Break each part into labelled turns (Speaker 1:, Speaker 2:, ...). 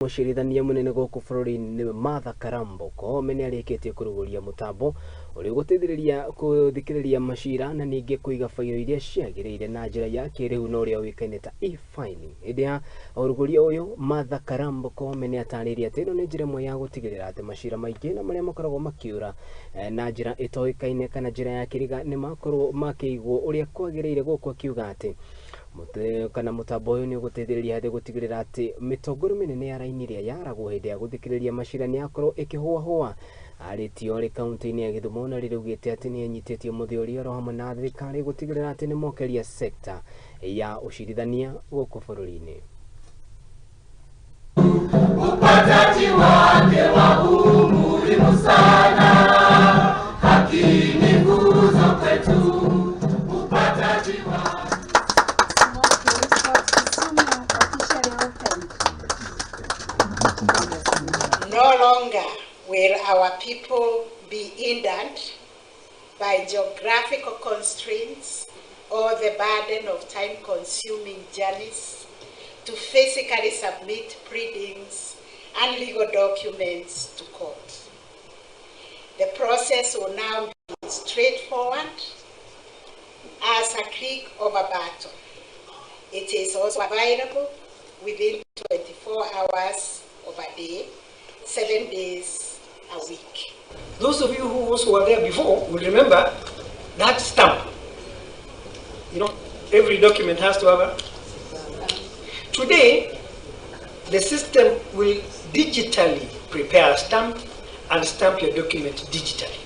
Speaker 1: Mũcirithania mũnene gũkũ bũrũri-inĩ nĩwe Martha Karambo Koome nĩ arĩkĩtie kũrugũria mũtambo ũrĩa ũgũteithĩrĩria gũthikĩrĩria macira na ningĩ kũiga bairo iria ciagĩrĩire na njĩra ya kĩrĩu na ũrĩa ũĩkaine ta e-filing. Hĩndĩ ya ũrugũria ũyũ, Martha Karambo Koome nĩ atarĩirie atĩ ĩno nĩ njĩra ĩmwe ya gũtigĩrĩra atĩ macira maingĩ na marĩa makoragwo makĩũra na njĩra ĩtoĩkaine kana njĩra ya kĩriga nĩ makorwo makĩigwo ũrĩa kwagĩrĩire, gũkũ akiuga atĩ kana mũtambo ũyũ nĩ ũgũteithĩrĩria harĩ gũtigĩrĩra atĩ mĩtongoro mĩnene ya raini ĩrĩa yaragwo hĩndĩ ya gũthikĩrĩria macira nĩ yakorwo ĩkĩhũahũa. Arĩtie orĩ kaunti-inĩ ya Gĩthumo na rĩrĩa augĩte atĩ nĩ anyitĩtie mũthĩ oro hamwe na thirikari gũtigĩrĩra atĩ nĩ mokeria sekta ya ũcirithania gũkũ bũrũri-inĩ.
Speaker 2: Upataji wake wa umuhimu sana, haki ni nguzo kwetu. Upataji wake
Speaker 3: Small Claims Court Kisumu officially opened.
Speaker 4: No longer will our people be hindered by geographical constraints or the burden of time-consuming journeys to physically submit pleadings and legal documents to court. The process will now be straightforward as a click of a button. It is also available within 24 hours of a day, 7 days a week.
Speaker 5: Those of you who also were there before will remember that stamp. Every document has to have a. Today, the system will digitally prepare a stamp and stamp your document digitally.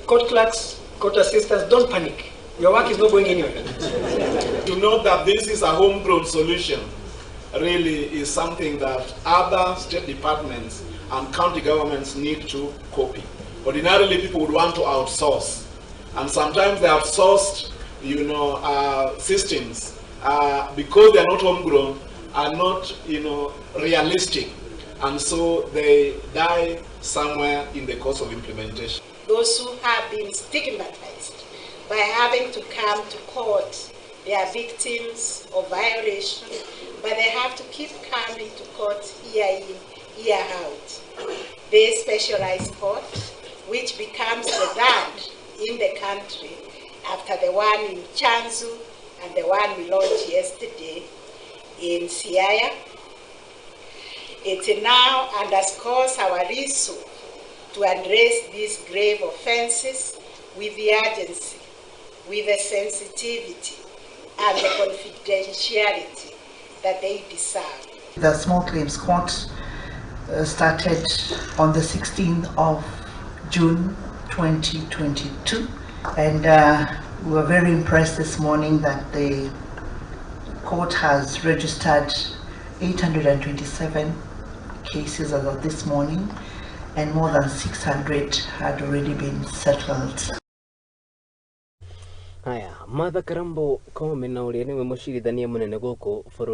Speaker 5: Court clerks, court assistants, don't panic. Your work is not going anywhere.
Speaker 6: To know that this is a homegrown solution really is something that other state departments and county governments need to copy. Ordinarily, people would want to outsource, and sometimes the outsourced systems, because they are not homegrown, are not realistic, and so they die somewhere in the course of implementation.
Speaker 4: Those who have been stigmatized by having to come to court, they are victims of violation, but they have to keep coming to court year in, year out. This specialized court, which becomes the third in the country after the one in Shanzu and the one we launched yesterday in Siaya, it now underscores our resolve to address these grave offenses with the urgency, with the sensitivity, and the confidentiality that they deserve.
Speaker 7: The small claims court started on the 16th of June 2022, and we were very impressed this morning that the court has registered 827 cases as of this morning, and more than 600 had already been settled.
Speaker 1: Haya, Martha Karambo Koome na ũrĩa nĩwe mũcirithania mũnene gũkũ bũrũri.